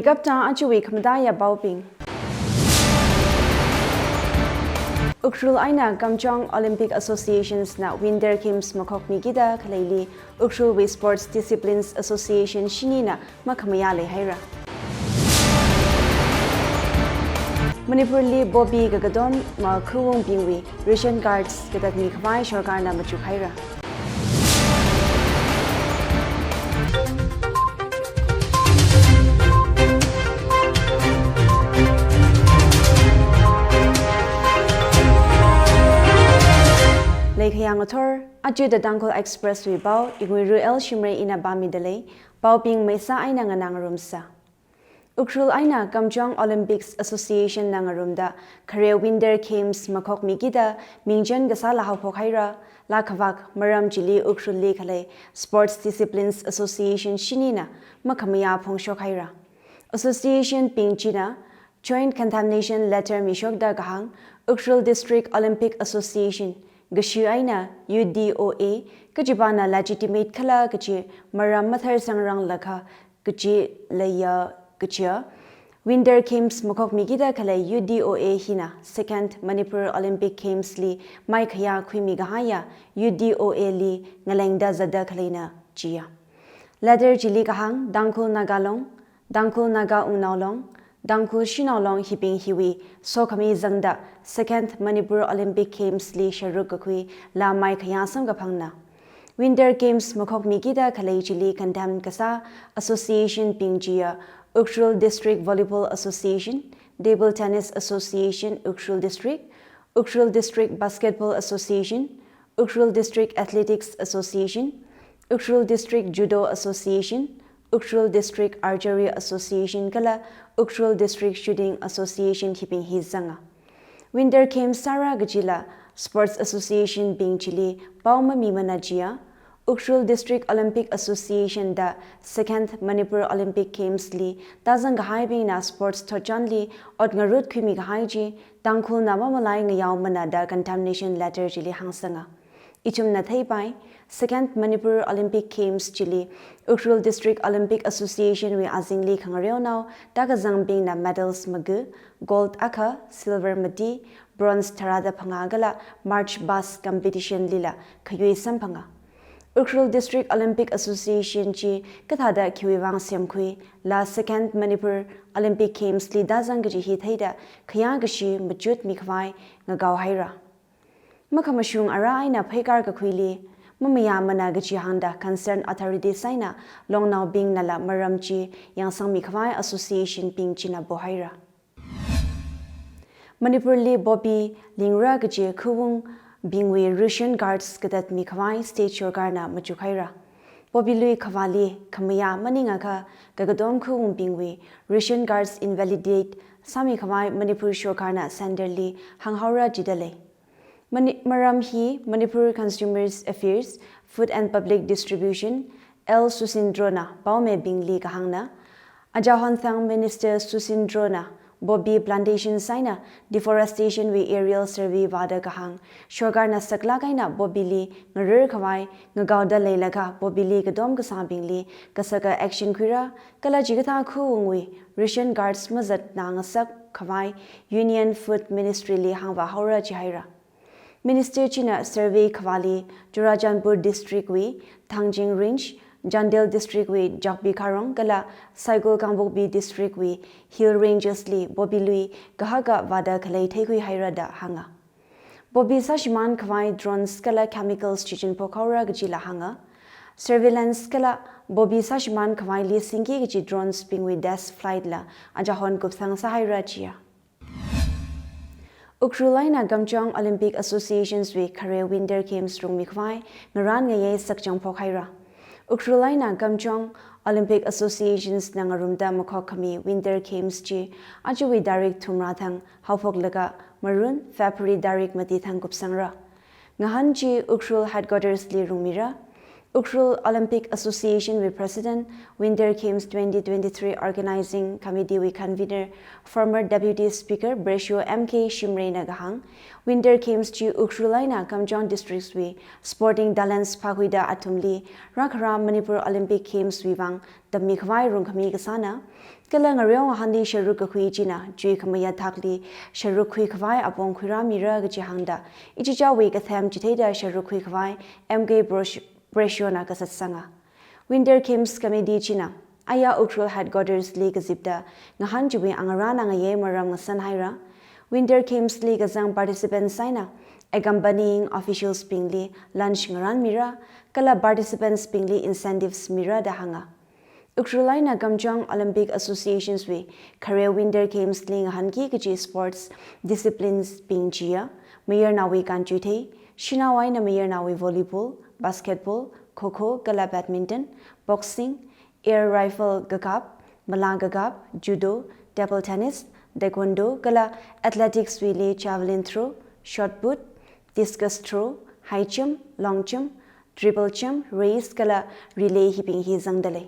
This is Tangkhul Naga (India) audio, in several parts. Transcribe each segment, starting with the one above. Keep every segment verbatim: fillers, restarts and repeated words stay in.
Kapta ajawui khamataiya paobing. Ukhrul eina Kamjong Olympic Associations na Winter Games makhokmikida khaleili Ukhrulwui Sports Disciplines Association shinina makhamayā leihaira. Manipurli poppy kakatom ma khuwungbingwui ration cards katatmi khavai sorkarna machukhaira. Leikhayang athor, achuda Tangkhul Express wui pao, Inguiru L Shimray ina pāmida lei, paobing maisa eina nganā ngarumsa. Ukhrul eina Kamjong Olympics Association na ngarumda khare Winter Games makhokmikida mingchan kasāla haophokhaira, laa khavak maram chili Ukhrulli khalei Sports Disciplines Association shinina makhamayā phongshokhaira. Association bing china joint condemnation letter mishokda kahāng, Ukhrul District Olympic Association, kashi eina U D O A, kachipāna legitimate khala kachi maram mathar sangranglakha kachi leiya kachiya, Winter Games makhokmikida khalei U D O A hina Second Manipur Olympic Games li maikhayā khuimi kahaiya U D O A li ngalengda zatda khaleina chiya. Letter chili kahāng, Tangkhul Naga Long, Tangkhul Naga Wungnao Long, Tangkhul Shanao Long hibing hiwui sokhami zangda Second Manipur Olympic Games li sharuk kakhuila maikhayā samkaphangna. Winter Games makhokmikida khalei chili condemn kasā association bing chiya Ukhrul District Volleyball Association, Table Tennis Association Ukhrul District, Ukhrul District Basketball Association, Ukhrul District Athletics Association, Ukhrul District Judo Association, Ukhrul District Archery Association kala Ukhrul District Shooting Association hibing hi zanga. Winter Games sāra kachila Sports Association bing chili pao mamimana chiya, Ukhrul District Olympic Association da Second Manipur Olympic Games li tāzang kahaibingna sports thotchanli ot ngarut khuimi kahai chi Tangkhulna mamalai ngayaomana da condemnation letter chili hāngsanga. Ithumna theipai, Second Manipur Olympic Games chili Ukhrul District Olympic Association wui azingli khangareonao tākazangbingna medals maga, gold akha, silver mati, bronze tharāda phangā kala march past competition lila khayui samphanga. Ukhrul District Olympic Association chi kathāda khiwui vang semkhuila Second Manipur Olympic Games li tāzang kaji hi theida khayā kashi machutmi khavai ngakaohaira. Makhamashung ara eina pheikar kakhuili mamayāmana kaji hāngda concerned authorities eina longnaobingnala maram chi yangsangmi khavai association bing china pohaira. Manipurli poppy lingra kaji khuwungbingwui ration cards katatmi khavai state sorkarna machukhaira. Poppy lui khavāli khamayā maningakha kakatom khuwungbingwui ration cards invalidate sāmi khavai Manipur sorkarna centre li hānghaora jida lei. Mani-, maram hi Manipur Consumers Affairs, Food and Public Distribution, L Susindro na paomibingli kahāngna. Ajahon thang Minister Susindro na poppy plantation eina deforestation wui aerial survey vāda kahāng, sorkarna saklāk eina poppy li ngarar khavai ngakaoda leilakha poppy li katom kasābingli kasaka action khuira, kala chikathā khuwungwui ration cards mazatnā ngasak khavai Union Food Ministry li hāngvāhaora jihaira. Minister china survey khavāli Churachandpur District wui Thangjing Range, Chandel District wui Chakpi Kharong kala Saikul Kangpokpi District wui Hill Ranges li poppy lui kahaka vāda khalei theikhuihaira da hānga. Poppy sāshimān khavai drones kala chemicals shichinphokhaora kajila hānga. Surveillance kala poppy sāshimān khavaili singki kaji drones bingwui test flight la ajahon kupsang sāhaira jiya. Ukhrul eina Kamjong Olympic Associations wui khare Winter Games rungmi khavai ngarān ngayei sakchang phokhaira. Ukhrul eina Kamjong Olympic Associations na ngarumda makhokkhami Winter Games chi ajawui tarik thumrā thang haophoklaga marun February tarik mati thang kupsangra. Ngahān chi Ukhrul Headquarters li rungmira. Ukhrul Olympic Association wui President, Winter Games twenty twenty-three Organizing Committee wui Convener, former Deputy Speaker Breshu M K Shimray na kahāng, Winter Games chi Ukhrul eina Kamjong Districts wui sporting talents phākhuida athumli rākhara Manipur Olympic Games wui vang tammi khavai rungkhami kasāna. Kala ngareo ngahānli sharuk kakhui china chuikhamayā thakli sharuk khuikhavai apong khuirāmira kaji hāngda, ichichāwui kathem chitheida sharuk khuikhavai M K Presh-, Preciona kasatsanga. Winter Games Committee china aya Ukhrul Headquarters li kazipda ngahān chiwui angarāna ngayei maram ngasanhaira. Winter Games li kazang participants eina accompanying officials bingli lunch ngarānmira, kala participants bingli incentives mira da hānga. Ukhrul eina Kamjong Olympic Associations wui khare Winter Games li ngahānki kaji sports disciplines bing chiya, mayarnaowui kanchuithei, shanao eina mayarnaowui volleyball, basketball, kho kho kala badminton, boxing, air rifle kakap, malā kakap, judo, table tennis, taekwondo kala athletics wuili javelin throw, shot put, discus throw, high jump, long jump, triple jump, race kala relay hibing hi zangdalei.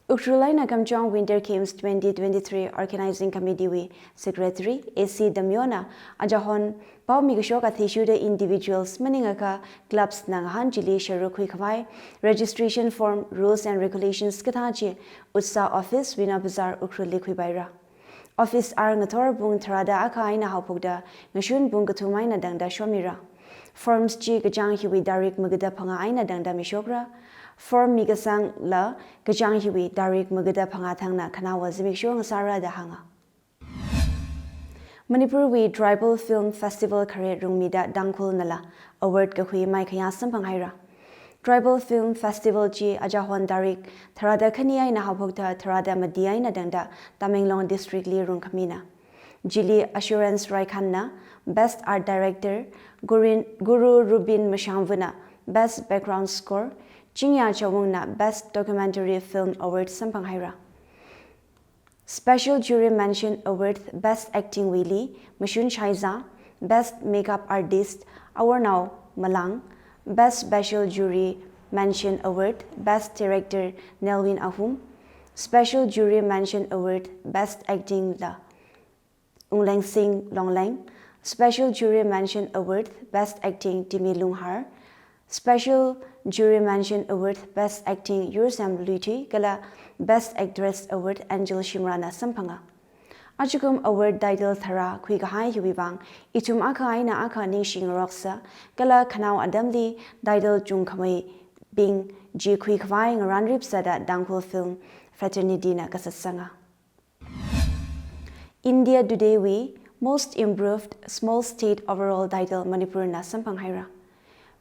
Ukhrul eina Kamjong Winter Games twenty twenty-three Organizing Committee wui Secretary A C Damyona ajahon paomi kashoka athishurda individuals maningakha clubs na ngahān chili sharuk khuikhavai registration form, rules and regulations kathā chi UTSA office, Vina Bazar, Ukhrul li khuipaira. Office hour ngathor pung tharāda akha eina haophokda ngashun pung kathum eina tangda shomira. Forms chi kachāng hiwui tarik magada phangā eina tangda mishokra. Form mikasangla kachāng hiwui tarik magada phangā thangna khanaowa zimiksho ngasāra da hānga. Manipur wui Tribal Film Festival khare rungmida Tangkhulnala award kakhui maikhayā samphanghaira. Tribal Film Festival chi ajahon tarik tharāda khani eina haophokda tharāda mati eina tangda Tamenglong District li rungkhamina. Chili Assurance Raikhanna Best Art Director, Gurin-, Guru Rubin Mashangvuna Best Background Score, Chingya Chawungna Best Documentary Film Award samphanghaira. Special Jury Mention Award Best Acting wuili Mashun Shaiza, Best Makeup Artist Awarnao Malang, Best Special Jury Mention Award Best Director Nelwin Ahum, Special Jury Mention Award Best Acting la Unglengsing Longleng, Special Jury Mention Award Best Acting Timi Lunghar, Special Jury Mention Award Best Acting Yursam Luithui kala Best Actress Award Angel Shimrana samphanga. Achukum award title tharā khuikahai hiwui vang ithum akha eina akha ningshingaroksa kala khanao atamli title chungkhameibing chi khuikhavai ngarānripsa da Tangkhul Film Fraternity na kasatsanga. India Today wui Most Improved Small State Overall title Manipurna samphanghaira.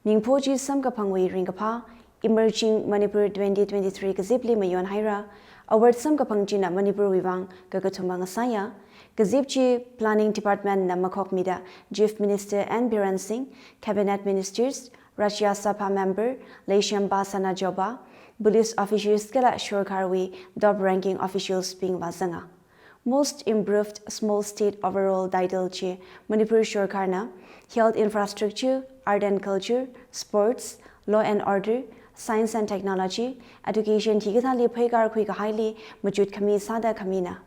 Mingpho chi samkaphangwui ringkaphā Emerging Manipur twenty twenty-three kazipli mayonhaira. Award samkaphang china Manipurwui vang kakathuma ngasāya. Kazip chi Planning Department na makhokmida Chief Minister N Biren Singh, Cabinet Ministers, Rajya Sabha Member Leishemba Sanajaoba, police officers kala sorkarwui top ranking officials bing vāzanga. Most Improved Small State Overall title chi Manipur sorkarna health infrastructure, art and culture, sports, law and order, science and technology, education hikathāli pheikar khuikahaili machut khami sāda khamina.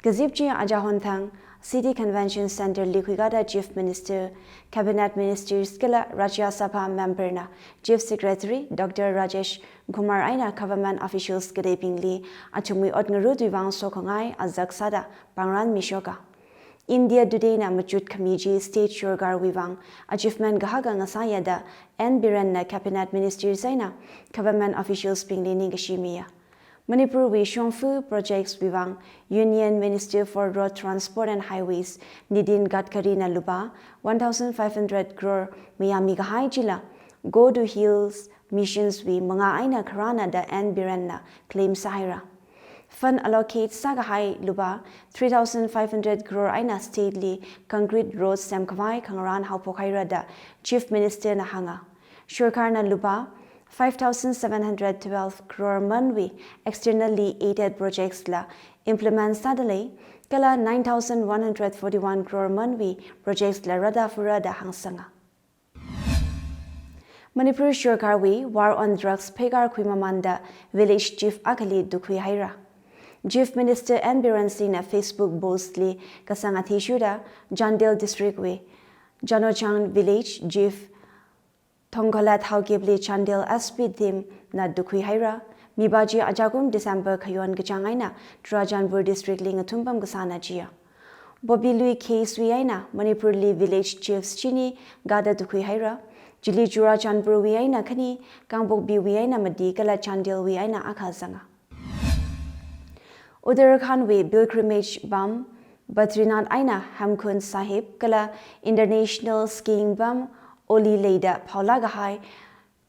Kazip chi ajahon thang City Convention Centre li khuikada Chief Minister, Cabinet Ministers kala Rajya Sabha Member na Chief Secretary Doctor Rajesh Kumar eina government officials kateibingli athumwui ot ngarutwui vang sokhangai azak sāda pāngrān mishoka. India Today na machut khami chi state sorkarwui vang achievement kahaka ngasāya da N Biren na Cabinet Ministers eina government officials bingli ningkashi miya. Manipurwui shongfa projects wui vang Union Minister for Road Transport and Highways Nitin Gadkari na lupā one thousand five hundred crore mayāmi kahai chila Go to Hills Missions wui mangā eina kharāna da N Biren na claim sāhaira. Fund allocate sākahai lupā three thousand five hundred crore eina state li concrete roads semkhavai khangarān haophokhaira da Chief Minister na hānga. Sorkarna lupā five thousand seven hundred twelve crore manwui externally aided projects la implement sādalei, kala nine thousand one hundred forty-one crore manwui projects la rāda fura da hāngsanga. Manipur sorkarwui War on Drugs pheikar khuimamanda village chief akhali tukhuihaira. Chief Minister N Biren Singh na Facebook post li kasang athishurda Chandel District wui Janochang village chief Thongkholat Haokip li Chandel S P team na tukhuihaira. Mipā chi ajakum December khayon kachāng eina Churachandpur district li ngathum pamkasāna jiya. Poppy lui case wui eina Manipur li village chiefs chini gada tukhui haira. Chili Churachandpur wui eina khani, Kangpokpi wui eina mati kala Chandel wui eina akha zanga. Uttarakhand wui pilgrimage pam Badrinath eina Hemkund Sahib kala international skiing pam Oli leida phaolā kahai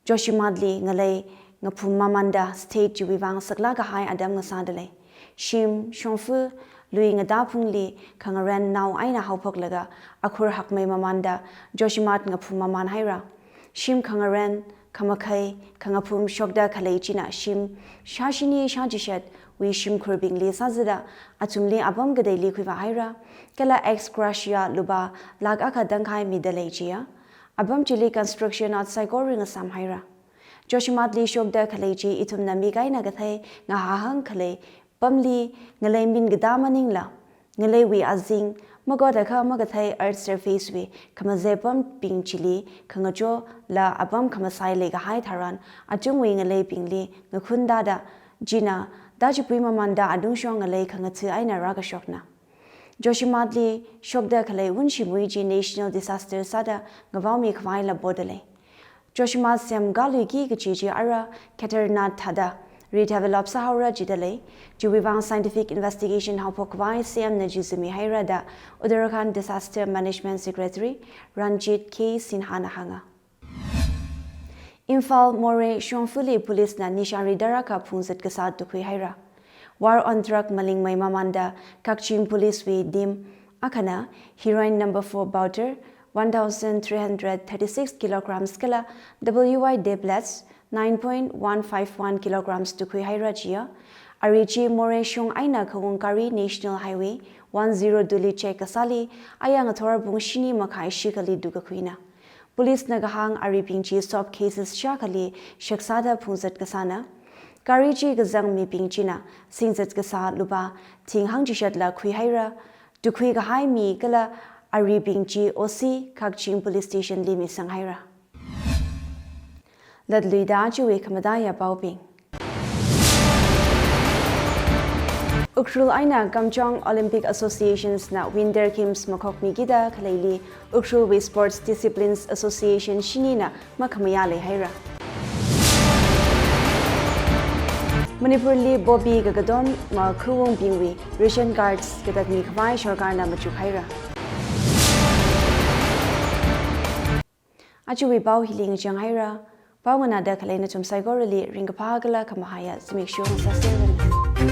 Joshimath li ngalei ngaphum mamānda state chiwui vang saklā kahai atam ngasāda lei. Shim, shongfa, lui ngatā phungli khangaren nao eina haophoklaga akhur hakmei mamānda Joshimath ngaphum mamān haira. Shim khangaren, khamakhei, khangaphum shokda khalei china shim shāshini shāchishat wui shimkhurbingli sāzada athumli apam kateili khuivā haira. Kala ex gratia lupā lakh akha tangkhai mida lei jiya. Apam chili construction ot saikora ngasām haira. Joshimath li shokda khalei chi ithumna mik eina kathei ngahahang khalei pamli ngalei min katā maningla, ngaleiwui azing, makot akha makathei earth surface wui khamazei pambing chili khangachola apam khamasai leikahai tharan achungwui ngaleibingli ngakhun tāda, china tāchipui mamānda atungshong ngalei khangatha eina rākashokna. Joshimath li shokda khalei wunshimui chi national disaster sāda ngavaomi khavaila poda lei. Joshimath semkaluiki kachi chi ara Kedarnath thāda redevelop sāhaora jida lei. Chiwui vang scientific investigation haophok khavai C M na chi zimi haira da Uttarakhand Disaster Management Secretary Ranjit K Sinha na hānga. Imphal Moreh shongfali police na nishari drug akha phungzat kasā tukhui haira. War on drug malingmei mamānda Kakching police wui team akhana heroin number four powder one thousand three hundred thirty-six kilograms kala W I tablets nine point one five one kilograms tukhui haira jiya. Ari chi Moreh shong eina khaung gari National Highway one zero two li check kasāli aya ngathor pung shini makhai shikhali tukakhuina. Police na kahāng aribing chi soap cases shākhali shaksāda phungzat kasāna. Gari chi kazang mibing china singzat kasā lupā thing hangchishatla khui haira. Tukhui kahai mi kala aribing chi O C Kakching Police Station li misang haira. Latluida chiwui khamataiya paobing. Ukhrul eina Kamjong Olympic Associations na Winter Games makhokmikida khaleili Ukhrulwui Sports Disciplines Association shinina makhamayā leihaira. Manipur li poppy kakatom makhuwungbingwui ration cards katatmi khavai sorkarna machuk haira. Achiwui pao hili ngachang haira. Pao nganāda khalei nathum saikorali ringkaphā kala khamahaiya zimiksho ngasāseranu.